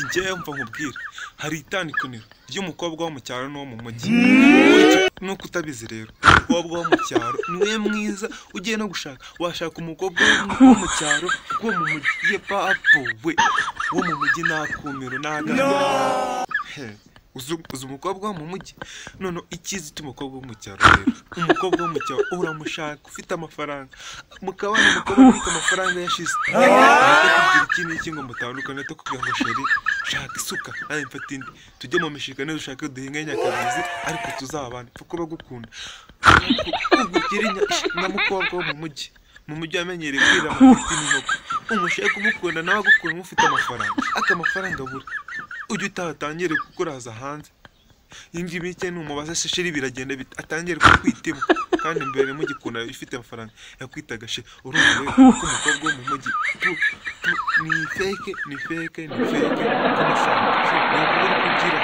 Njye mva nkubwire, hari itandukaniro ry'umukobwa wo mu cyaro n'uwo mu mujyi. Nuko utabizi rero, umukobwa wo mu cyaro niwe mwiza. Ugiye no gushaka, washaka umukobwa wo mu cyaro, kuko mu mujyi, papo we, wo mu mujyi nta kumiro nta. Uzi umukobwa wo mu mujyi? None icyiza cy'umukobwa wo mu cyaro rero, umukobwa wo mu cyaro uramushaka ufite amafaranga, mukabana ufite amafaranga yashize, ahita akubwira iki n'iki ngo mutandukane, atakubwira ngo: "Chérie, shaka isuka nanjye mfate indi, tujye mu mishinga neza, ushake duhinge nyakabyizi, ariko tuzabana, pfa kuba gukunda." Ugukira nyamukobwa wo mu mujyi, mu mujyi wamenyereye kwirira amafiriti n'inkoko, umushaka umukunda nawe agukunda mufite amafaranga, ariko amafaranga abura, ujye utaha atangire kukuraza hanze. Iyi ngiyi mike numubaza se: "Chérie, biragenda bite?" atangire kukwitima, kandi mbere mugikunda ifite amafaranga yakwitaga chérie. Urumva rero ko umukobwa wo mu mujyi tu tu ni fake, ni fake, ni fake. Kumushaka ni ukubura uko ugira.